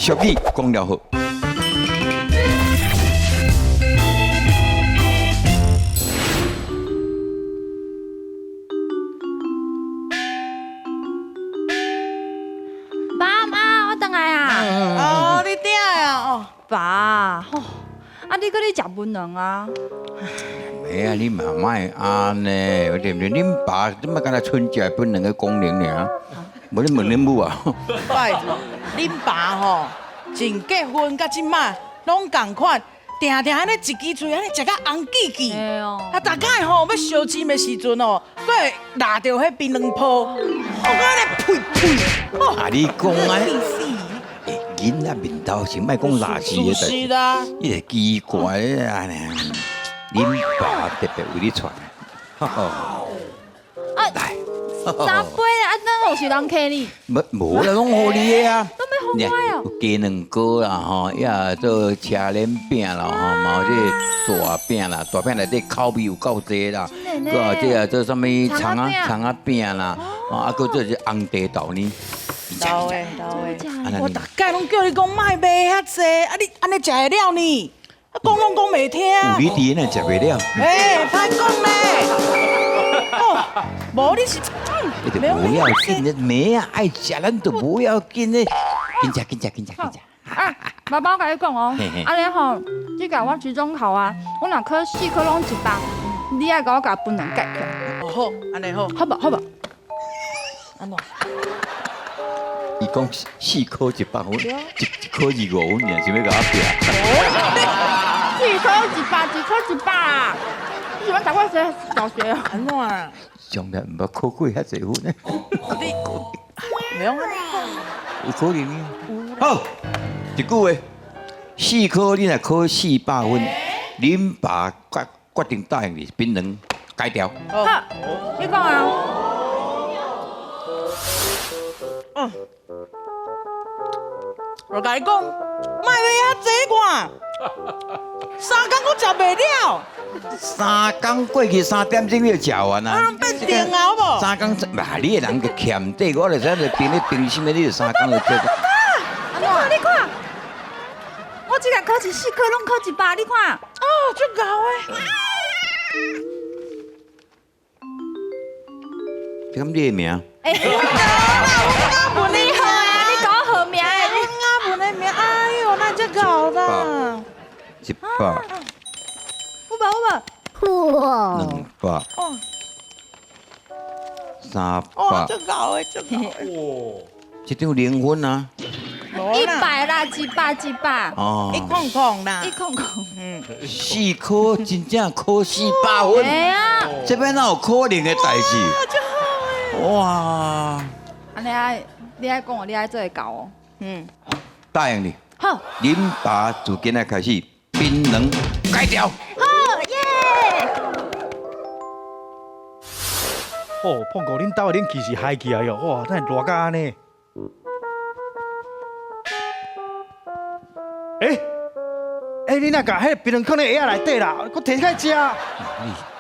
俗语讲了好。爸妈，我转来啊！哦，你转来啊？哦，爸，吼，啊你阁咧食檳榔啊？哎啊，你嘛莫按呢，对毋对？恁爸怎么敢若賰食檳榔的功能尔？无你问恁母啊？拜托，恁爸吼，从结婚到这摆拢仝款，定定按呢一支喙按呢食甲红记记。啊，逐摆吼欲相亲的时阵哦，阁会抐著彼槟榔泡，哦，阁按呢呸呸。啊，你讲啊，欸，囡仔面头先莫讲垃圾的代志，你会奇怪啊？恁爸特别为你传的。啊，来，三杯啊，咱有是人客呢？无无啦，拢予你的啊。拢欲予我哦。有鸡卵糕啦吼，也做车轮饼啦吼，嘛有这大饼啦，大饼内底口味有够济啦。阁有这个做啥物葱仔葱仔饼啦，啊，阁做这红茶豆呢。老的老的，我逐摆拢叫你讲莫买遐济，啊你按呢食会了呢？啊讲拢讲袂听。有你伫那食袂了。欸，歹讲咧。哦，无你是，无要紧的，妹仔爱食，咱就无要紧的。紧食紧食紧食紧食。啊，爸爸我共你讲哦，按呢吼，这个我期中考啊，我若考四科拢100，你爱共我共檳榔改起来。哦好，按呢好。好无好无？按怎？伊讲四科100分，一科25分，尔是欲共我拼？四科100，一科100啊！你是欲读我小小学啊？按怎啊？从来毋捌考过遐济分呢。你袂用按呢讲。有可能啊。好，一句话，四科你若考400分，恁爸决决定答应你槟榔改掉。好，你讲啊。嗯，我共你讲，莫买遐济看，三工阁食袂了。三工过去3点钟你就食完啊？啊，变定啊，好无？三工，嘛，你的人就欠底，我就在冰咧冰心的，你就三工就做。你看，你看，我这个考试四科拢考100，你看。哦，足𠢕的。这敢你的名？欸，我敢问你好啊，你讲号名的，我敢问的名，哎呦，哪这𠢕啦？ 100。有无有无？ 200。300。哦，足𠢕的，足𠢕的。哇！这张零分啊。 100啦，100，100。哦。100啦。 100。嗯。四科真正考400分。哎呀。这边哪有可能的代志？哇！啊，你爱你爱讲，你爱做会到哦。嗯。答应你。好。恁爸自今仔开始，槟榔改掉。好耶！哦，碰过恁兜的冷气是嗨起来哟，哇，哪会热到按呢？欸欸，你若共彼个槟榔囥咧鞋仔内底啦，阁提起来食。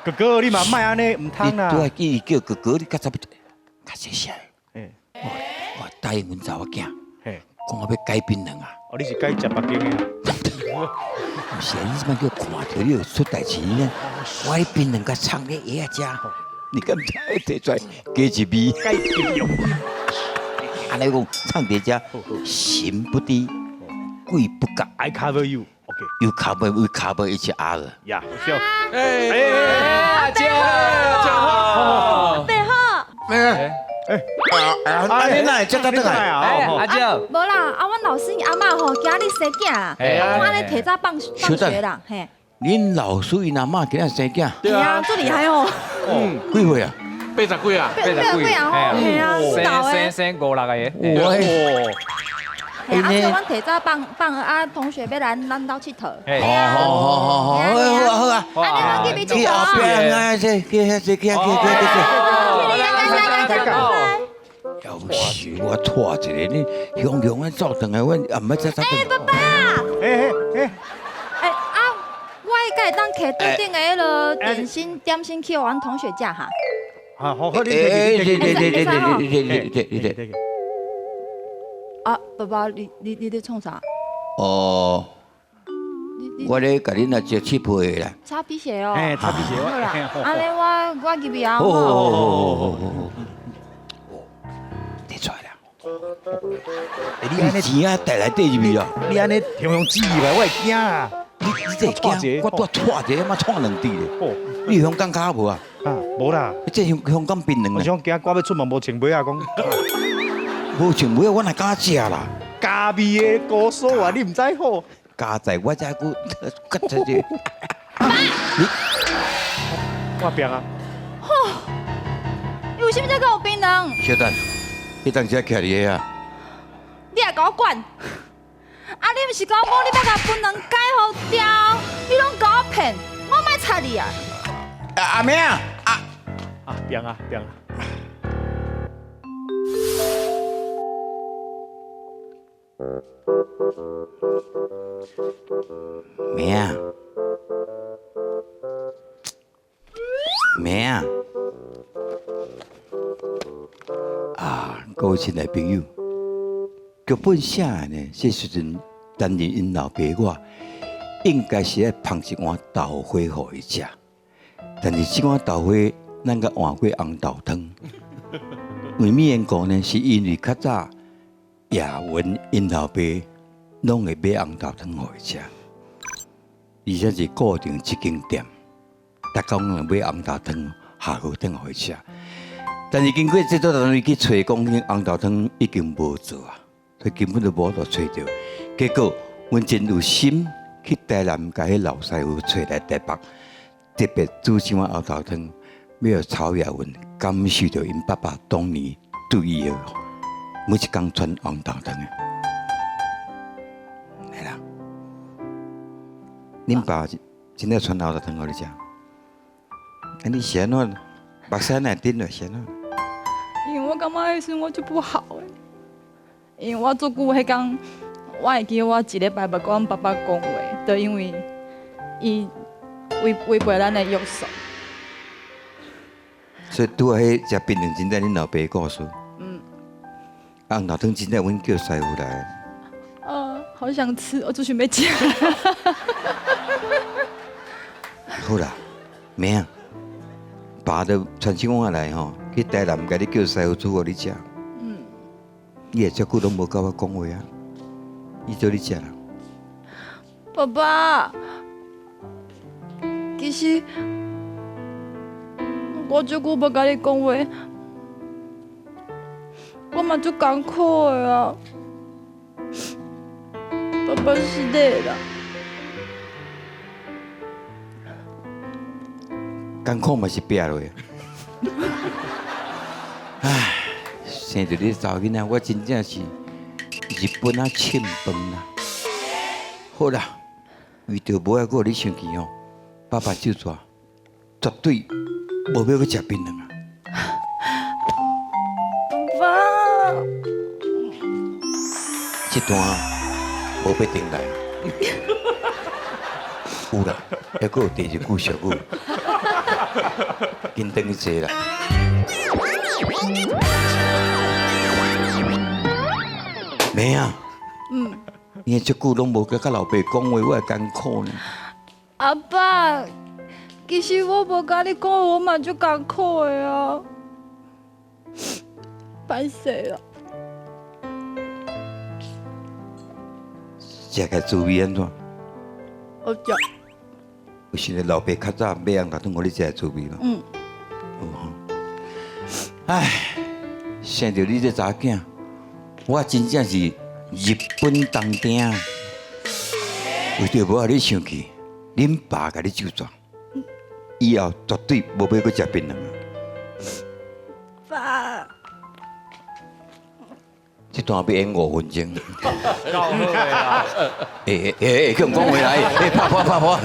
哥哥，你嘛莫按呢，毋通啦。你拄仔记叫哥哥，你较早较细声。欸，我答应阮查某囝，讲我欲改槟榔啊。哦，你是改食别间的？毋是，你这摆叫看著你有出代志呢？我彼槟榔共藏咧鞋仔遮，你敢知会提出来加一味？改槟榔。按呢讲，藏伫遮，神不知鬼不觉。 I cover you。 You cover, we cover each other。呀，笑。哎哎，阿姐好，阿伯好。哎哎，啊你哪会这才转来？哎，阿姐。无啦，啊，阮老师𪜶阿嬷吼，今日生囝啦，啊，按呢提早放放学啦，嘿。恁老师𪜶阿嬷今仔生囝？对啊，足厉害哦。嗯，几岁啊？ 80几啊？ 80几啊？吼，嘿啊，生生五六个。哇！啊，所以阮提早放放啊，同学欲来咱兜𨑨迌。好好好好，好啊好啊。啊，你去去后壁啊，这去遐这去去去去。要死我拖一个，你雄雄啊走转来，阮也毋捌才走。哎，爸爸。哎哎哎。哎啊，我该会当摕桌顶的彼个点心点心去予阮同学食哈。好，好，你对对对对对对对对对对。啊，爸爸爸，你咧創啥？哦，我咧共恁來食七皮啦。擦皮鞋哦。哎，擦皮鞋。好啦，按呢我入去啊。好好好好好好。你出來啦！你按呢錢啊，帶來底入去啊！你按呢形容詞來，我會驚啊！你這會驚？我拄掣一下，嘛掣兩滴咧。你有香港卡無啊？啊，無啦。這香港檳榔。我想驚我欲出門無穿襪仔講。無穿襪，我哪敢食啦？咖味的姑酥啊，你毋知好。加在我這久，閣這這。爸，你我拚啊！吼，你為啥物才閣有檳榔？小等，彼當時徛佇遐啊。你也共我管？啊！你毋是講講你欲共檳榔改予刁，你攏共我騙，我莫插你啊！阿妹啊，啊啊，拚啊拚啊！妹啊，妹啊，啊，各位親愛朋友，劇本寫的呢，這時陣擔任𪜶老爸我，應該是愛捧一碗豆花予伊食，但是這碗豆花咱共換過紅豆湯，為啥緣故呢？是因為較早葉文𪜶老爸攏會買紅豆湯予伊食，而且是固定這間店，逐工攏買紅豆湯、下午湯予伊食。但是經過製作單位去揣，講紅豆湯已經無做啊，所以根本就無法度揣著。結果，阮真有心去台南，共彼老師傅揣來台北，特別煮這碗紅豆湯，欲予曹雅雯感受著𪜶爸爸當年對伊的每一工傳紅豆湯的。來啦，恁爸真正傳紅豆湯予你食？啊，你是按怎？目屎哪會滴落是按怎？因為我感覺彼時陣我足不好的，因為我足久彼工，我會記我一禮拜無共阮爸爸講話，就因為伊違背咱的約束。所以拄仔彼食檳榔真正恁老爸的故事。嗯。啊，紅豆湯真正阮叫師傅來。啊，好想吃，我就想欲食。好啦，妹啊，爸都傳手碗來吼，去台南共你叫師傅煮予你食。嗯。你也遮久攏無共我講話啊？伊做你食啦。爸爸，其實我遮久無共你講話，我嘛足艱苦的啊。爸爸失禮啦。艱苦嘛是拚落。唉，生著你這查某囡仔，我真正是日本仔凊飯啦。好啦，為著無愛閣予你生氣吼，爸爸手紙絕對無欲閣食檳榔啊！爸爸，這段無欲轉來，有啦，猶閣有第二句俗語，緊轉去坐啦。妹啊，嗯，你這久攏無共老爸講話，我會艱苦呢。阿爸，其實我無共你講，我嘛足艱苦的啊，歹勢啦。食個滋味按怎？好食。有時老爸較早買紅豆湯予你食的滋味嗎？嗯。哦。唉，生著你這查囝，我真正是日本當鼎。為著無予你生氣，恁爸共你咒詛，以後絕對無欲閣食檳榔啊！爸，這段欲演5分鐘。夠好的啦！欸欸欸，叫人講話來，欸，拍破拍破。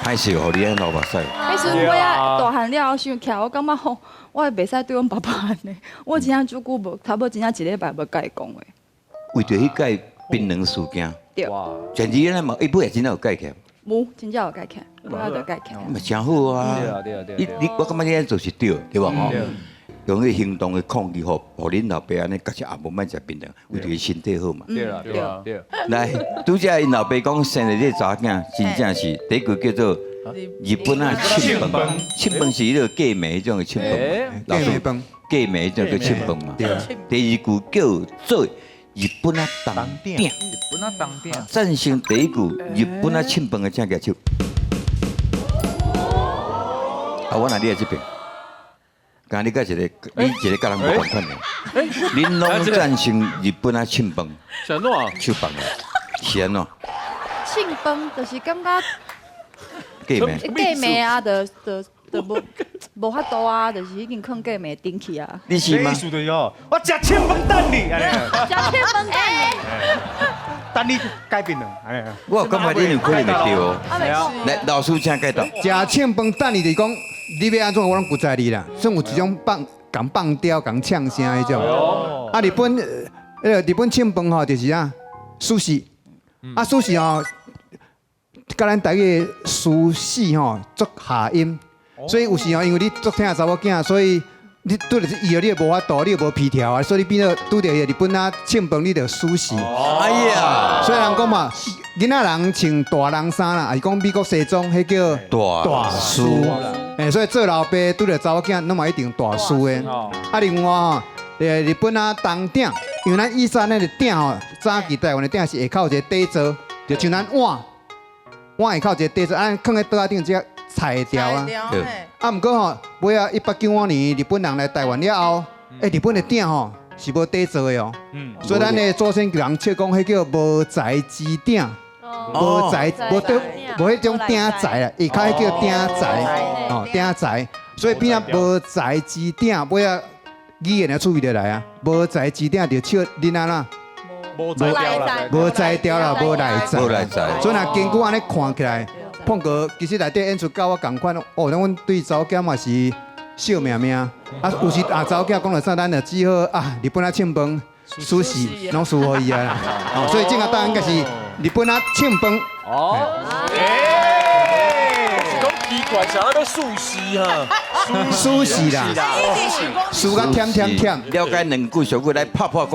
歹勢，予你按呢流目屎。彼時陣我也大漢了後想起來，我感覺吼，我會袂使對阮爸爸按呢。我真正足久無，差不多真正一禮拜無共伊講話。為著彼屆檳榔事件，對。前幾日嘛，伊尾也真正有改起來。無，真正有改起來，尾仔就改起來。嘛真好啊！對啊對啊對。你我感覺你按呢做是對，對無吼？用彼行動的抗議，予恁老爸按呢，確實也無愛食檳榔，為著伊身體好嘛。對啦對啊對。來，拄才𪜶老爸講生的這個查某囝，真正是第一句叫做日本仔凊飯，凊飯是彼個過暝彼種的凊飯，過暝飯，過暝彼種叫凊飯嘛。第二句叫做日本仔銅鼎，日本仔銅鼎。贊成第一句日本仔凊飯的，請舉手。啊，我若你佇這邊，敢你佮一個，你一個佮人無仝款的，恁攏贊成日本仔凊飯，是按怎？手放來，是按怎？凊飯就是感覺過暝，過暝啊，就無法度啊，就是已經囥過暝頂去啊。你是嗎？意思就是哦，我食凊飯等你，食凊飯等你，等你改變了。我感覺你有可能會對哦。來，老師請解答。食凊飯等你就是講，你欲按怎我攏不在你啦。算有一種放共放刁、共嗆聲彼種。啊，日本，彼个日本凊飯吼，就是啊，壽司。啊，壽司吼，佮咱台語的壽司吼足諧音，所以有時吼，因為你足疼查某囝，所以你拄著伊，你又無法度，你又無皮條啊，所以你變做拄著彼個日本仔凊飯，你就死死。哎呀，所以人講嘛，囡仔人穿大人衫啦，抑是講美國西裝，彼叫大師。欸，所以做老爸拄著查某囝，攏嘛一定大師的。啊，另外吼，日本仔銅鼎，因為咱以前那個鼎吼，早期台灣的鼎是下口有一個底座，就像咱碗，碗下口一個底座，啊，囥佇桌仔頂這個菜條啊。啊，毋過吼，尾仔1895年日本人來台灣了後，欸，日本的鼎吼是無底座的哦。所以咱的祖先人笑講，彼叫無材之鼎，無材無底無彼種鼎材啦，下跤彼叫鼎材，哦，鼎材，所以變啊無材之鼎，尾仔語言的趣味就來啊，無材之鼎就笑恁安怎？無才調啦，無才調啦，無內在。無內在。所以若根據按呢看起來，碰哥其實內底演出佮我仝款，哦，咱阮對查某囝嘛是惜命命，啊，有時啊查某囝講著啥，咱就只好啊，日本仔凊飯，輸死攏輸予伊啊啦。哦，所以這個答案應該是日本仔凊飯。哦。是講奇怪，啥欲壽司哈？輸死啦，輸甲忝忝忝。了解兩句俗語來拍破。